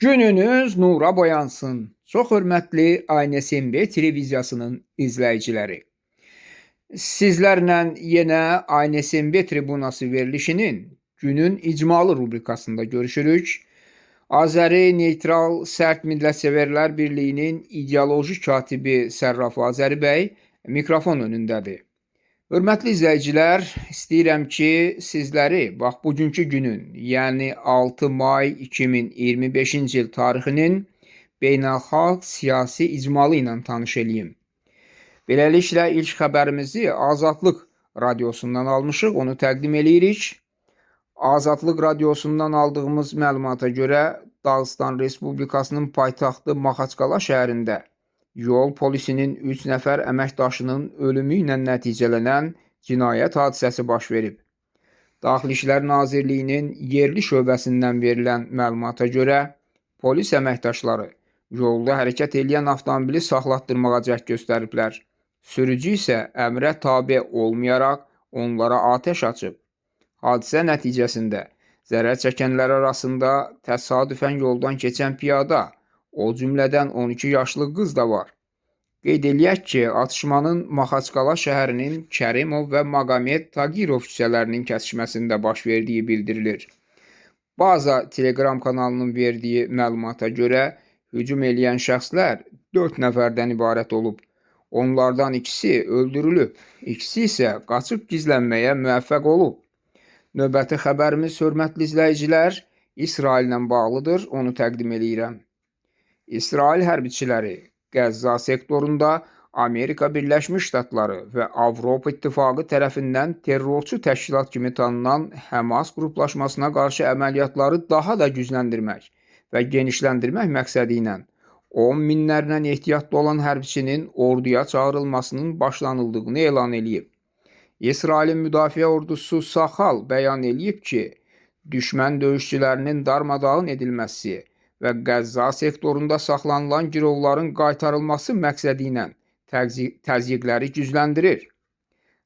Gününüz nura boyansın. Çox hörmətli ANSMB televiziyasının izləyiciləri. Sizlərlə yenə ANSMB tribunası verilişinin günün icmalı rubrikasında görüşürük. Azəri Neytral Sərt Millətsevərlər Birliyinin ideoloji katibi Sərraf Azəri bəy mikrofon önündədir. Hörmətli izləyicilər, istəyirəm ki, sizləri bax bugünkü günün, yəni 6 may 2025-ci il tarixinin beynəlxalq siyasi icmalı ilə tanış eləyim. Beləliklə ilk xəbərimizi Azadlıq radiosundan almışıq, onu təqdim eləyirik. Azadlıq radiosundan aldığımız məlumata görə Dağıstan Respublikasının paytaxtı Maxaçqala şəhərində yol polisinin 3 nəfər əməkdaşının ölümü ilə nəticələnən cinayət hadisəsi baş verib. Daxili İşlər Nazirliyinin yerli şöbəsindən verilən məlumata görə polis əməkdaşları yolda hərəkət eləyən avtomobili saxlatdırmağa cəhd göstəriblər. Sürücü isə əmrə tabe olmayaraq onlara atəş açıb. Hadisə nəticəsində zərər çəkənlər arasında təsadüfən yoldan keçən piyada, o cümlədən 12 yaşlı qız da var. Qeyd eləyək ki, atışmanın Maxaçqala şəhərinin Kərimov və Maqomed Tagirov küçələrinin kəsişməsində baş verdiyi bildirilir. Baza Telegram kanalının verdiyi məlumata görə hücum eləyən şəxslər 4 nəfərdən ibarət olub. Onlardan ikisi öldürülüb, ikisi isə qaçıb gizlənməyə müvəffəq olub. Növbəti xəbərimiz, hörmətli izləyicilər, İsraillə bağlıdır, onu təqdim eləyirəm. İsrail hərbiçiləri Qəzza sektorunda Amerika Birləşmiş Ştatları və Avropa İttifaqı tərəfindən terrorçu təşkilat kimi tanınan Həmas qruplaşmasına qarşı əməliyyatları daha da gücləndirmək və genişləndirmək məqsədi ilə 10 minlərlə ehtiyatlı olan hərbiçinin orduya çağırılmasının başlanıldığını elan eləyib. İsrailin müdafiə ordusu Saxal bəyan eləyib ki, düşmən döyüşçülərinin darmadağın edilməsi və Qəzza sektorunda saxlanılan girovların qaytarılması məqsədi ilə təzyiqləri gücləndirir.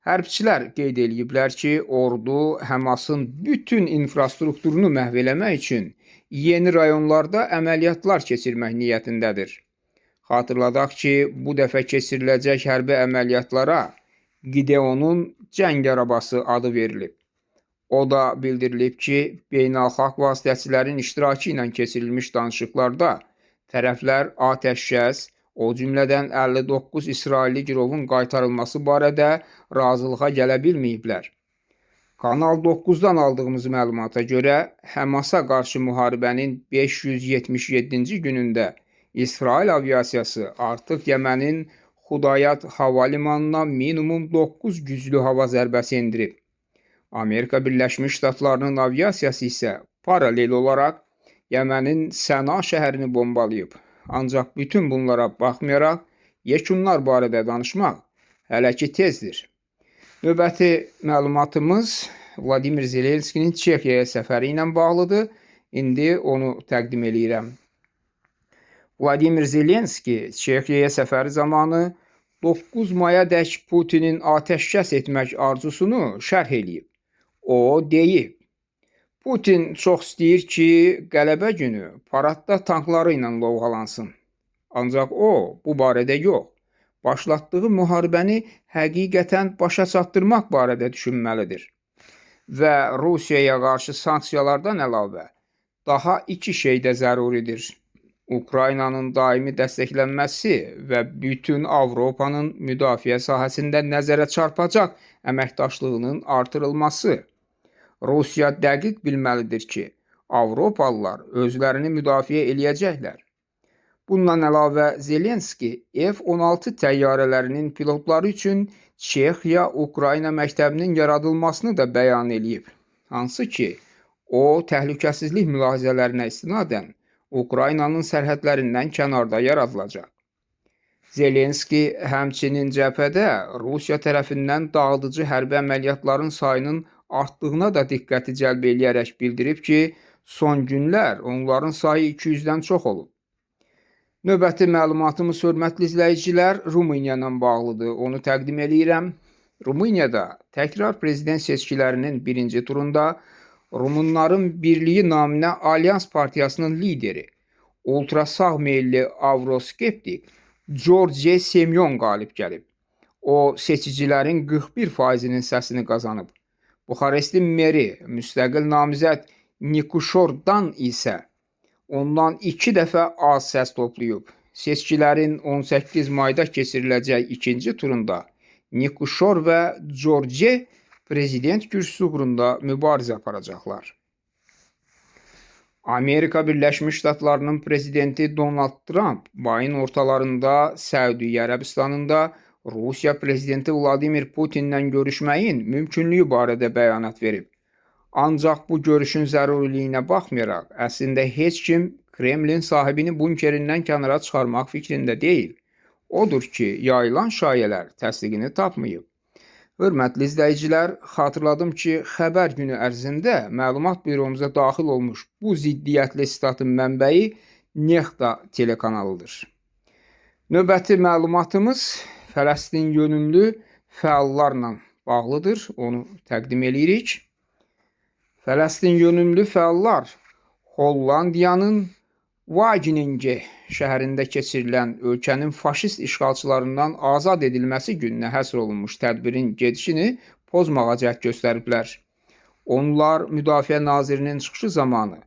Hərbçilər qeyd eləyiblər ki, ordu Həmasın bütün infrastrukturunu məhv eləmək üçün yeni rayonlarda əməliyyatlar keçirmək niyyətindədir. Xatırladaq ki, bu dəfə keçiriləcək hərbi əməliyyatlara Gideonun cəng arabası adı verilib. O da bildirilib ki, beynəlxalq vasitəçilərin iştirakı ilə keçirilmiş danışıqlarda tərəflər atəşkəs, o cümlədən 59 İsrailli girovun qaytarılması barədə razılığa gələ bilməyiblər. Kanal 9-dan aldığımız məlumata görə Həmasa qarşı müharibənin 577-ci günündə İsrail aviasiyası artıq Yəmənin Xudayat hava limanına minimum 9 güclü hava zərbəsi endirib. Amerika Birləşmiş Ştatlarının aviasiyası isə paralel olaraq Yəmənin Səna şəhərini bombalayıb. Ancaq bütün bunlara baxmayaraq yekunlar barədə danışmaq hələ ki tezdir. Növbəti məlumatımız Vladimir Zelenskinin Çexiyaya səfəri ilə bağlıdır. İndi onu təqdim eləyirəm. Vladimir Zelenski Çexiyaya səfəri zamanı 9 maya dək Putinin atəşkəs etmək arzusunu şərh eləyib. O deyib: Putin çox istəyir ki, qələbə günü paradda tankları ilə lovğalansın. Ancaq o bu barədə yox, başlatdığı müharibəni həqiqətən başa çatdırmaq barədə düşünməlidir. Və Rusiyaya qarşı sanksiyalardan əlavə daha iki şey də zəruridir. Ukraynanın daimi dəstəklənməsi və bütün Avropanın müdafiə sahəsində nəzərə çarpacaq əməkdaşlığının artırılması. Rusiya dəqiq bilməlidir ki, Avropalılar özlərini müdafiə eləyəcəklər. Bundan əlavə Zelenski F-16 təyyarələrinin pilotları üçün Çexiya-Ukrayna məktəbinin yaradılmasını da bəyan eləyib. Hansı ki, o təhlükəsizlik mülahizələrinə istinadən Ukraynanın sərhədlərindən kənarda yaradılacaq. Zelenski həmçinin cəbhədə Rusiya tərəfindən dağıdıcı hərbi əməliyyatların sayının artdığına da diqqəti cəlb eləyərək bildirib ki, son günlər onların sayı 200-dən çox olub. Növbəti məlumatımız, hörmətli izləyicilər, Rumıniya ilə bağlıdır. Onu təqdim eləyirəm. Rumıniyada təkrar prezident seçkilərinin birinci turunda Rumunların Birliyi naminə Alyans Partiyasının lideri ultrasağ meyilli avroskeptik George Semyon qalib gəlib. O, seçicilərin 41%-nin səsini qazanıb. Buxarestin meri, müstəqil namizəd Nikuşor Dan isə ondan 2 dəfə az səs toplayıb. Seçkilərin 18 mayda keçiriləcək ikinci turunda Nikuşor və George prezident kürsüsü uğrunda mübarizə aparacaqlar. Amerika Birləşmiş Ştatlarının prezidenti Donald Trump mayın ortalarında Səudiyyə Ərəbistanında Rusiya prezidenti Vladimir Putinlə görüşməyin mümkünlüyü barədə bəyanat verib. Ancaq bu görüşün zəruriliyinə baxmayaraq, əslində heç kim Kremlin sahibini bunkerindən kənara çıxarmaq fikrində deyil. Odur ki, yayılan şayələr təsdiqini tapmayıb. Hörmətli izləyicilər, xatırladım ki, xəbər günü ərzində məlumat büromuza daxil olmuş bu ziddiyyətli statın mənbəyi Nexta telekanalıdır. Növbəti məlumatımız Fələstin yönümlü fəallarla bağlıdır. Onu təqdim eləyirik. Fələstin yönümlü fəallar Hollandiyanın Wageningen şəhərində keçirilən ölkənin faşist işğalçılarından azad edilməsi gününə həsr olunmuş tədbirin gedişini pozmağa cəhd göstəriblər. Onlar Müdafiə Nazirinin çıxışı zamanı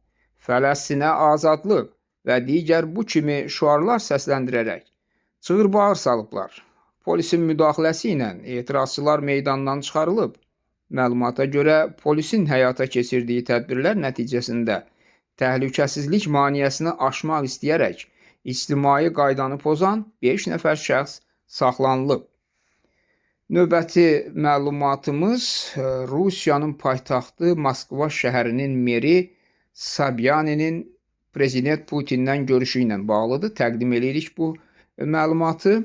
Fələstinə azadlıq və digər bu kimi şüarlar səsləndirərək çığır-bağır salıblar. Polisin müdaxiləsi ilə etirazçılar meydandan çıxarılıb. Məlumata görə polisin həyata keçirdiyi tədbirlər nəticəsində təhlükəsizlik maneəsini aşmaq istəyərək ictimai qaydanı pozan 5 nəfər şəxs saxlanılıb. Növbəti məlumatımız Rusiyanın paytaxtı Moskva şəhərinin meri Sobyaninin prezident Putinlə görüşü ilə bağlıdır. Təqdim eləyirik bu məlumatı.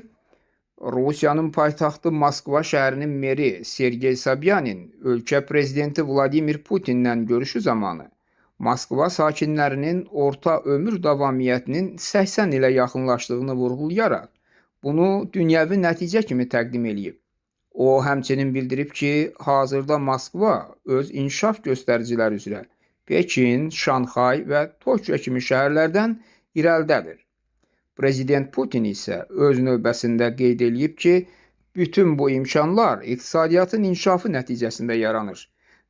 Rusiyanın paytaxtı Moskva şəhərinin meri Sergey Sobyanin ölkə prezidenti Vladimir Putinlə görüşü zamanı Moskva sakinlərinin orta ömür davamiyyətinin 80 ilə yaxınlaşdığını vurğulayaraq bunu dünyəvi nəticə kimi təqdim eləyib. O, həmçinin bildirib ki, hazırda Moskva öz inkişaf göstəriciləri üzrə Pekin, Şanxay və Tokio kimi şəhərlərdən irəlidədir. Prezident Putin isə öz növbəsində qeyd eləyib ki, bütün bu imkanlar iqtisadiyyatın inkişafı nəticəsində yaranır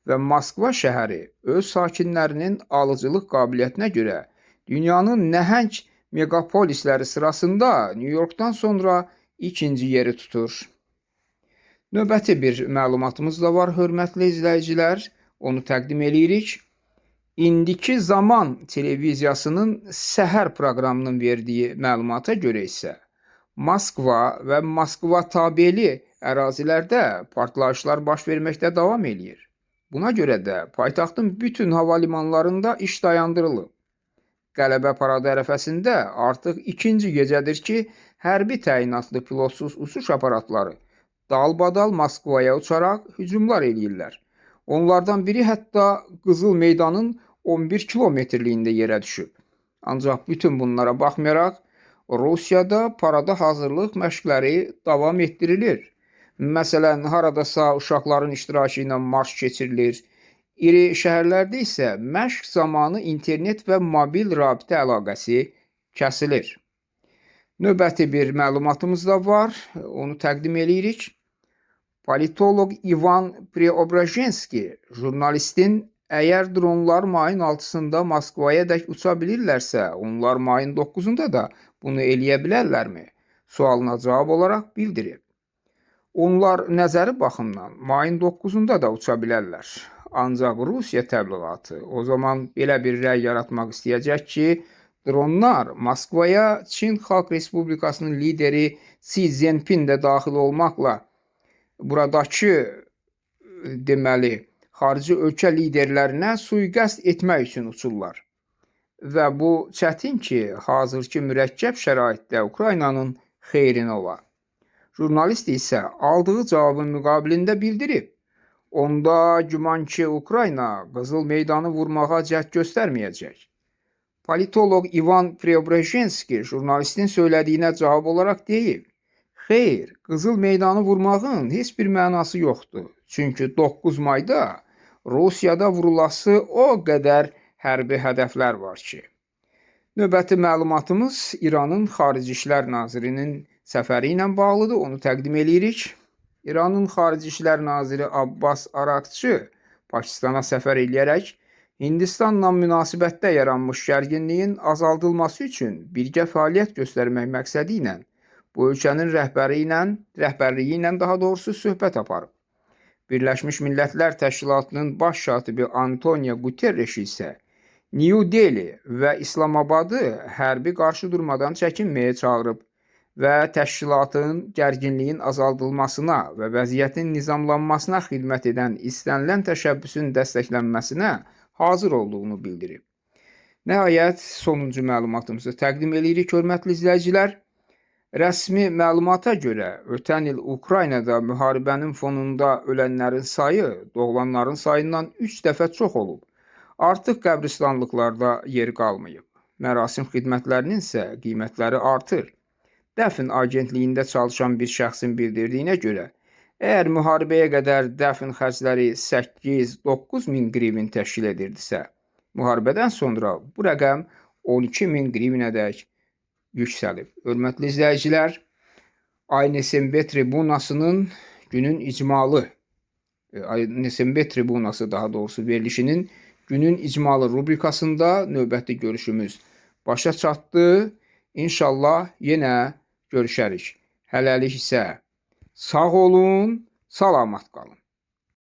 və Moskva şəhəri öz sakinlərinin alıcılıq qabiliyyətinə görə dünyanın nəhəng megapolisləri sırasında New Yorkdan sonra ikinci yeri tutur. Növbəti bir məlumatımız da var, hörmətli izləyicilər, onu təqdim eləyirik. İndiki Zaman televiziyasının səhər proqramının verdiyi məlumata görə isə Moskva və Moskva tabeli ərazilərdə partlayışlar baş verməkdə davam eləyir. Buna görə də paytaxtın bütün hava limanlarında iş dayandırılıb. Qələbə paradı ərəfəsində artıq ikinci gecədir ki, hərbi təyinatlı pilotsuz uçuş aparatları dalbadal Moskvaya uçaraq hücumlar eləyirlər. Onlardan biri hətta Qızıl Meydanın 11 kilometrliyində yerə düşüb. Ancaq bütün bunlara baxmayaraq Rusiyada parada hazırlıq məşqləri davam etdirilir. Məsələn, haradasa uşaqların iştirakı ilə marş keçirilir. İri şəhərlərdə isə məşq zamanı internet və mobil rabitə əlaqəsi kəsilir. Növbəti bir məlumatımız da var, onu təqdim eləyirik. Politoloq İvan Preobrajenski jurnalistin əgər dronlar mayın 6-sında Moskvaya dək uça bilirlərsə, onlar mayın 9-unda da bunu eləyə bilərlərmi? Sualına cavab olaraq bildirib. Onlar nəzəri baxımdan mayın 9-unda da uça bilərlər. Ancaq Rusiya təbliğatı o zaman belə bir rəy yaratmaq istəyəcək ki, dronlar Moskvaya Çin Xalq Respublikasının lideri Xi Jinping də daxil olmaqla buradakı deməli xarici ölkə liderlərinə sui-qəsd etmək üçün uçurlar. Və bu çətin ki, hazırki mürəkkəb şəraitdə Ukraynanın xeyrinə ola. Jurnalist isə aldığı cavabın müqabilində bildirib. Onda güman ki, Ukrayna Qızıl Meydanı vurmağa cəhd göstərməyəcək. Politoloq İvan Preobrajenski jurnalistin söylədiyinə cavab olaraq deyib: "Xeyr, Qızıl Meydanı vurmağın heç bir mənası yoxdur. Çünki 9 mayda Rusiyada vurulası o qədər hərbi hədəflər var ki." Növbəti məlumatımız İranın Xarici İşlər Nazirinin səfəri ilə bağlıdır. Onu təqdim eləyirik. İranın Xarici İşlər Naziri Abbas Araqçı Pakistana səfər eləyərək Hindistanla münasibətdə yaranmış gərginliyin azaldılması üçün birgə fəaliyyət göstərmək məqsədi ilə bu ölkənin rəhbərliyi ilə daha doğrusu söhbət aparıb. Birləşmiş Millətlər Təşkilatının baş katibi Antonio Guterres isə New Delhi və İslamabadı hərbi qarşı durmadan çəkinməyə çağırıb və təşkilatın gərginliyin azaldılmasına və vəziyyətin nizamlanmasına xidmət edən istənilən təşəbbüsün dəstəklənməsinə hazır olduğunu bildirib. Nəhayət, sonuncu məlumatımızı təqdim eləyirik, hörmətli izləyicilər. Rəsmi məlumata görə ötən il Ukraynada müharibənin fonunda ölənlərin sayı doğulanların sayından 3 dəfə çox olub. Artıq qəbristanlıqlarda yer qalmayıb. Mərasim xidmətlərinin isə qiymətləri artır. Dəfn agentliyində çalışan bir şəxsin bildirdiyinə görə, əgər müharibəyə qədər dəfn xərcləri 8-9 min qrivin təşkil edirdisə, müharibədən sonra bu rəqəm 12 min qrivinədək yüksəlib. Hörmətli izləyicilər, ANSMB tribunasının günün icmalı, ANSMB tribunası daha doğrusu verilişinin günün icmalı rubrikasında növbəti görüşümüz başa çatdı. İnşallah yenə görüşərik. Hələlik isə sağ olun, salamat qalın.